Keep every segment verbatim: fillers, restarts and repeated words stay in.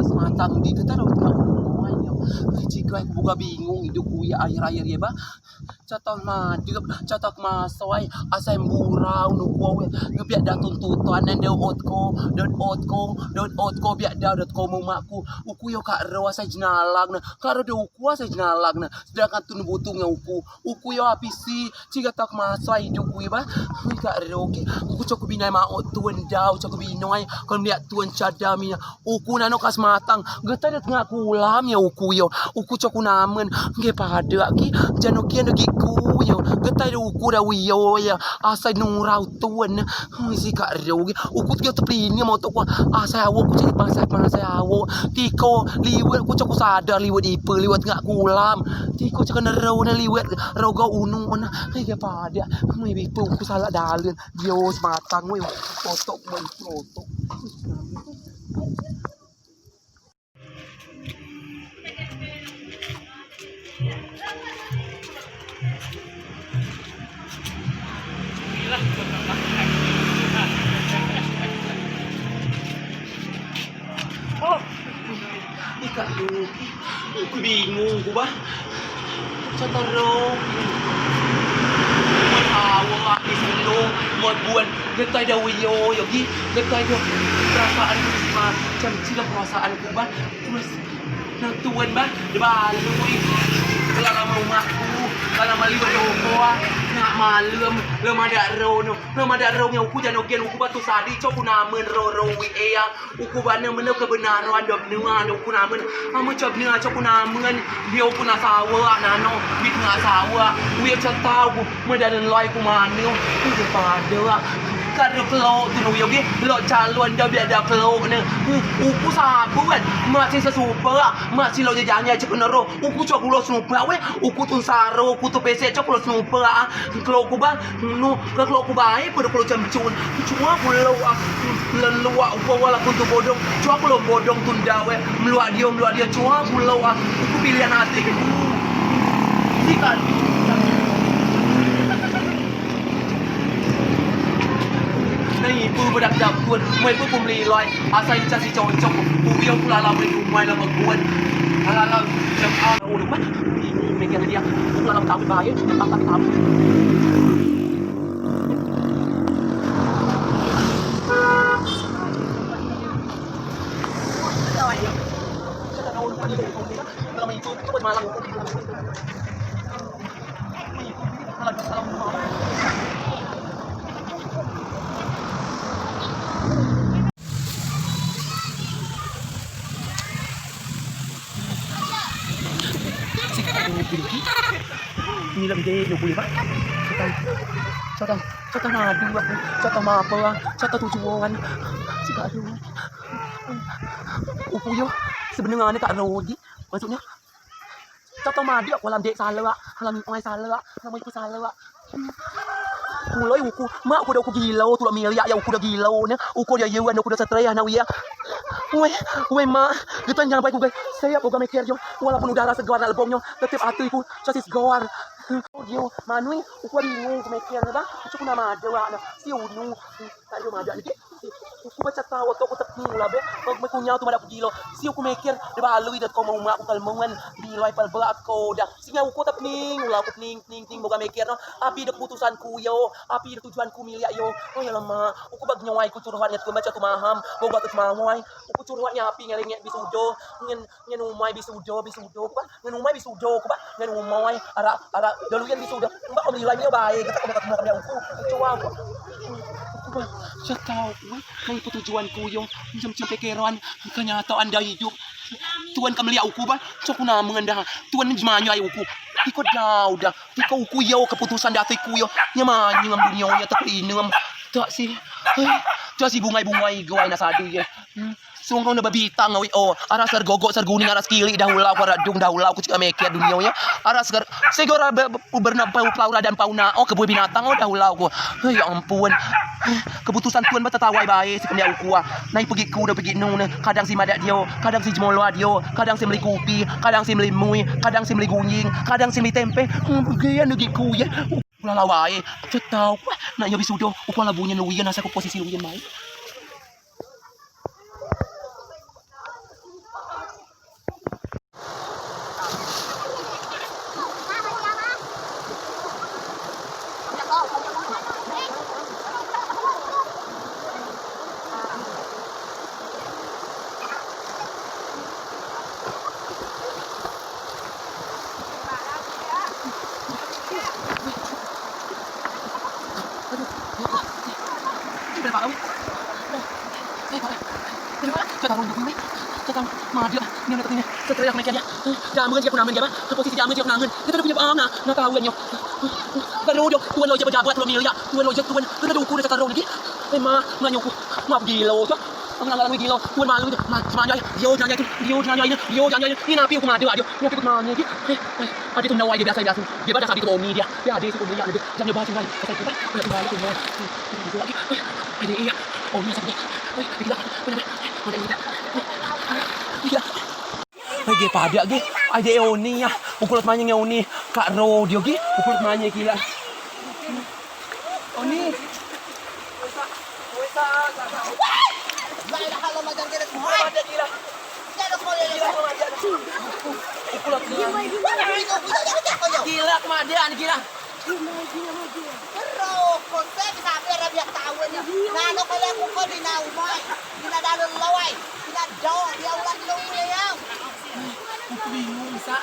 Sematang di keta ro tengah umai yo. Cigai ku buka bingung idup ku ya akhir-akhir ya ba. Coa tau madep, coa tau kemasoi, asai mburau nu ku we. Ngebiak da tuntutan nende ot ko, dot ot ko, dot ot ko biak da dot ko mumak ku. Uku yo kak ro asai jenalang ne, kak ro de uku asai jenalang ne. Sedangkan tun butung ngen uku, uku yo apisi, cigai tau kemasoi idup ku ba. Ui kak ro ke, uku coa ku binai maot tun dau, coa ku binai, kon biak tun cadam ina. Uku nano kas matang, getai de tengah kulam ya uku yo. Uku coa ku namen, nge padeak ki, jano kian de giku yo. Getai de uku da uyo ya, asai nurau tun. Ui si kak ro ki, uku tengah tepelini mau tok ku, asai awok ku cari pasai, pasai awok. Tiko, liwet ku coa ku sadar, liwet ipe, liwet tengah kulam. Tiko coa kena ro ne liwet, rogo unu ne. Nge padeak, mai bipe uku salah dalen. Yo sematang, woi, otok, woi, otok. Oh, ikak lu, ku bingung ku ba. Coa tau ro. Mot awak di seno, mot buan, getai da uyo yo gi, getai da perasaan ku semacam cila perasaan ku ba. Terus, nah tun ba, de balui. Kelak lama umak ku, kelak lama liwet toko ah. Nak malem, lem madeak ro no, lem madeak ro ngen uku jano gen uku ba tu sadi, coa ku namen ro ro wi ea. Uku ba ne meno kebenaran do benea ne uku namen. Amen coa benea coa ku namen. Dio uku nak sawa nano. Bit nak sawa. Uyo coa tau ku. Medan lai ku mane. Uyo pade. Kak ro kelok tu uyo gi. Lok calon dio biak da kelok ne. Uku sabuan. Mak si sesupa. Mak si lok jejanya cek nero. Uku coa kulo senupa we. Uku tun saro. Uku tu pesek coa kulo senupa. Kelok ku ba. Nu, ke kelok ku bae, pado kelok cemcun. Cuma kulo ah, leluak upo wala kuntu bodong. Cuma kulo bodong tun dawe. Meluak dio, meluak dio, cuma kulo ah. Uku pilihan ati ku. Sikat. Nah, ibu bedak dapur, mai ibu pembeli lai. Asai casi cocok, uyo pula lama rumah lama kuat. Alah, alah, jam ah, udah kuat. Ini mikir dia, pula lama tahu bae, jam empat tahu. Lama itu, cepat malam. Nilai ide yo boleh ba. Coa tau, coa tau, coa tau nadu aku, coa tau mapo, coa tau tujuan. Sikat aduh. Uku yo sebenea ne kak Rodi. Maksudnyo coa tau madeak ku alam dek saleak, alam iai saleak, alam iku saleak. Muloi uku, mak ku da uku gilo, tulok miliak ya uku da gilo ne, uku da yuan, uku da setreh ne uyo. Weh, weh mak, getan nyampai ku gai, siap ku ga meker yo, walaupun udara segar nak lebong nyo, tetep atei ku casi segar. Yo, manui, uku bingung ku meker ne ba, uku ku nak madeak ne, si unu, tak ado madeak ne. Uku ba coa tau, otok ku tepning ulah be. Bak mekunyau tu madeak ku gilo. Si uku meker, de balui de ko mau mak ku kalmongan. Bilai pal belak ko da. Si nyau uku tepning ulah, uku pening, pening, pening, boga meker no. Api de keputusan ku yo. Api de tujuan ku miliak yo. Oh ya lama. Uku bak nyawai ku curhat ngen ku baco tu maham. Boga tu semawai. Uku curhat ngen api ngen lengek bisudo. Ngen Ngen umai bisudo, bisudo, ku ba. Ngen umai bisudo, ku ba. Ngen umai, arak, arak, doluyen bisudo. Mbak, om lilai mio bae, kita kena ketemu kena uku. Coa, ku. Ku ba, coa tau, ku. Nang ipe tujuan ku yo, macam-macam pekeran, kenyataan da idup. Tuan kemliak uku, ba. Coa ku namen da. Tuan jemanyo ai uku. Iko dau da. Iko uku yo, keputusan da iko yo. Nyemanyo ngam dunyo yo, tak inem. Tak si. Hei, tak si bungai-bungai, guai nasadi ye. Hmm. Sungguh ne bebitang, wi, oh. Aras sergogok, serguning, aras kilik, dahulau, ku arak dung, dahulau, ku cika meker dunio, ya. Aras ger-, segera be-, be-, bernapau, pau radan, pau na, oh, kebun binatang, oh, dahulau, ku. Hei, ya ampun. Keputusan Tuan ba tetawai bae, si kemliak uku, ah. Nai pegi ku, da pegi nu, ne. Kadang si madeak dio, kadang si jemoloa dio, kadang si meli kupi, kadang si meli mui, kadang si meli gunying, kadang si meli tempe. Hmm, gian lagi ku, ya. Ulala wae, cetau, wah, nak yo bisudo, uku ala bunyi luyen, asai ku posisi luyen bae. Cak taruh ni, cak taruh. Madeak, ni nak tanya. Setelah aku nak dia. Jaman dia aku namen dia, bah. Posisi jaman dia aku namen. Kita dah punya bang, nah, nah, tahu dia. Baru dia, tuan lawyer pejabat, tuan miliar, tuan lawyer, tuan. Kita dah ukur dia cak taruh ni. Eh, ma, nganyuku. Ma gilo, cak. Ang lalu gilo, tuan malu dia. Ma, semanjai. Dia jangan tu, dia jangan ini, dia jangan ini. Ni napi aku madeak dia. Ni napi aku madeak dia. Eh, eh. Ade tu nawai dia biasa, biasa. Dia pada sabi tu boni dia. Dia ade tu boni dia. Jangan dia bahas tinggal. Pasal kita, dia tinggal tu nawai. Dia lagi. Ade iya. Oh, ni sabi. Oi, gila. Mana, mana? Mana, mana? Gila. Oi, ge padeak ge. Ade Oni ya. Uku lok tanya ngen Oni. Kak Ro dia ge. Uku lok tanya gila. Oni. Gila kemadian gila. Gila, gila, gila. Ero, konsep sampai ada biar tahu ni. Nano kalian buka di naumai. Di nadalun lawai. Di nadal dia ulang dulu ya. Aku bingung, Sa.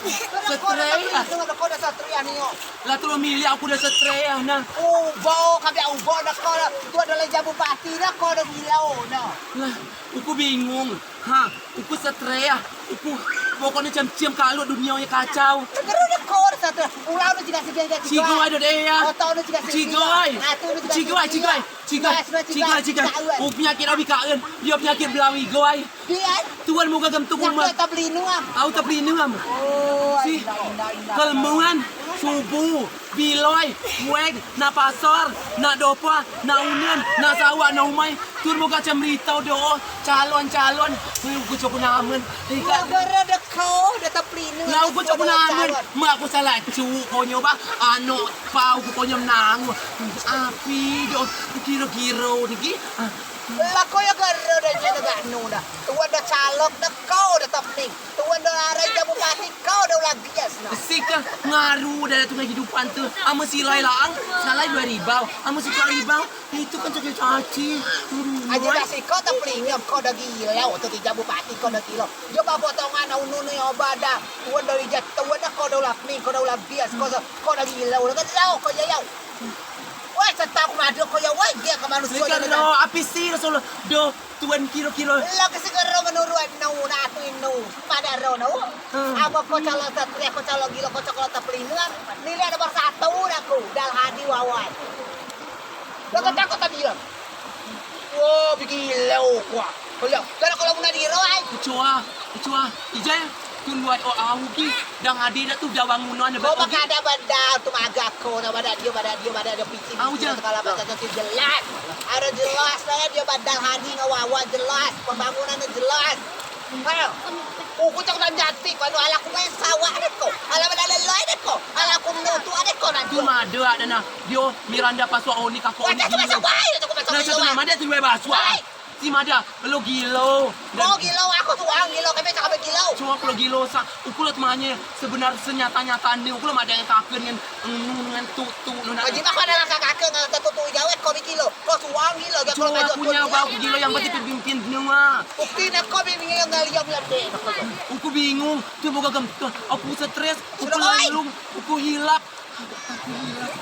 Setrei ah. Kau dah setrei ah, Nio. Lah, tulo miliar aku dah setrei ah, nah. Ubo, kami ubo dah kau dah. Tu adalah jabu pati dah kau dah gila, nah. Lah, aku bingung. Ha, uku setrei ah. Uku pokokne cem-cem kalau dunia ye kacau. Keru de kor satu. Ulau ne jiga sigi jiga. Cigoi do de ya. Oto ne jiga sigi. Cigoi. Atu ne jiga sigi. Cigoi, cigoi, cigoi. Cigoi, cigoi. Uku penyakit abi kaen. Dia penyakit belawi goi. Dia. Tuan moga gem tu kumat. Tapi tak beli nuam. Au tak beli nuam. Oh, si. Kelmuan, subuh. Biloi, wek, nak pasar, nak dopa, nak unen, nak sawak, nak umai. Tun moga cem ritau do, calon-calon. Uku cok namen. Ika. Gara deko, dah tepelina. Lah uku cok namen. Mak aku salah cuk konyo ba. Ano pau ku konyo menang. Api do, kiro-kiro digi. Ah. Lah ko yo gara dah je dah nu dah. Tuan dah calon deko, dah tepelina. Tuan do arai dah bupati kau dah ulah bias nah. Sika ngaru dah tu kehidupan tu. Amen silai laang, salai dua ribau. Amen sika ribau, itu kan caci-caci. Aja dah sika tak pelingam kau dah gila. Tu tija bupati kau dah gila. Dia bawa potongan unu ni oba dah. Tuan dah ijat, tuan dah kau dah ulah pening, kau dah ulah bias, kau dah, kau dah gila. Udah kan lau kau jayau. Wai, serta aku madu kau ya, wai, dia ke manusia. Sika dah lau, api si Rasul. Do. Tuan kiro-kiro. Lo ke segero menurut nu, nak tu inu. Pada ro nu. Hmm. Amo ko calon satria, ko calon gilo, ko calon tepelingan. Nilai nomor satu dah ku, Dal Hadi Wawan. Lo ke takut tadi ya. Wo, bigilo kuah. Kalau, kalau, kalau guna diro ai. Kecoa, kecoa. Ijai. Tun luai o au gi, Dang Adi dak tu dah bangunan. Oh, maka ada badal tu maga ko, na badak dio, badak dio, badak dio picing. Au je. Segala macam tu jelas. Ada jelas lah dio badal Hadi ngan Wawan jelas, pembangunan tu jelas. Ayo. Uku cak dan jati ko, anu ala ku main sawah dek ko. Ala badal lelai dek ko. Ala ku menutu dek ko nanti. Tu mada ada nah. Dio Miranda pasuak Oni kakok Oni. Wadah tu gilo. Masuk baik tu, masuk. Nah, satu nama dia tu luai pasuak. Baik. Si mada, lo gilo. Ko gilo, aku suang gilo, kami cakap gilo. Cuma aku lo gilo, sa, uku lo temanye, sebenar senyata-nyata ni, uku lo mada ngen kaken ngen, ngen tu, tu, nu nak. Jibeak ko adalah kaken ngen tu, tu, jawet ko bi gilo. Ko suang gilo, gak ko. Cuma aku nyawa, aku gilo, yang penting pimpin nua. Bukti nak ko bi bingung ngali yang lebih. Uku bingung, tu buka gem, tu, aku stres, uku lalu, uku hilap.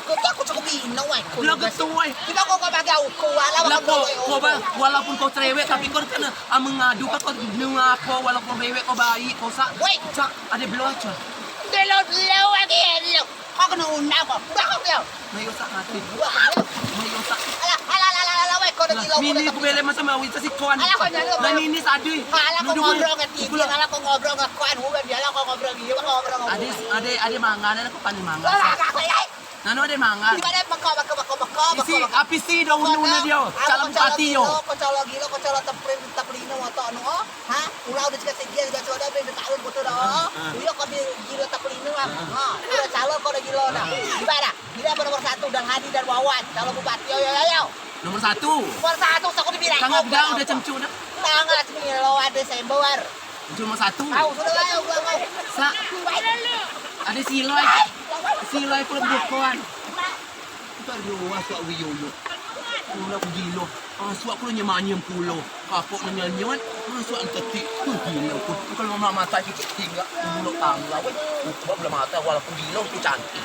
Kau tak aku cukup ino, wai. Kau lah ketuai. Kita kau kau bagi aku, walau. Lah kau, kau ba, walaupun kau cerewet, tapi kau kena, ah, mengadu, kau, kau dengar kau, walaupun cerewet, kau baik, kau sa-, woi, sa-, ada belo aja. Belo, belo lagi, belo. Kau kena undang kau. Udah kau belo. Mayo sa mati. Udah kau belo. Mayo sa. Alah, alah, alah, alah, alah, wai, kau dah gila, kau dah. Mini ku bele masa mau itu si kawan. Alah, kau nyala. Lah, mini sadui. Alah, kau ngobrol ngan dia, alah, kau ngobrol ngan kawan, udah dia, alah, kau ngobrol dia, kau ngobrol ngan dia. Ade, ade, ade mangan, ade kau paling mangan. Alah, kau, eh. Nano ade mangan. Di mana beko, beko, beko, beko, isi beko, beko. Api si dah unu ne dio. Calon bupati yo. Kau calon gilo, kau calon teprin, teprin no motor no. Ha? Ulau dah cakap sedia juga sudah beri tahun betul dah. Uyo kau bi gilo teprin no. Ha, udah calon kau dah gilo dah. Di mana? Di mana nomor satu dan Hadi dan Wawan calon bupati. Yo, yo, yo, yo. Nomor satu. Nomor satu, aku dibilang. Tanggal berapa udah cemcu dah? Tanggal sembilan Desember. Nomor satu. Tahu, sudah lah, udah, udah. Sa-, ada silai. Silai pulang bukuan. Itu ada dua suak wiyo yo. Pulang aku gilo. Ah, suak pulang nyemanyem pulo. Kapok nanya nyuan. Ah, suak tetik. Tuh gilo pun. Kalau mama mata kecil tinggal. Pulang tanggal. Weh, buka belum mata walaupun gilo tu cantik.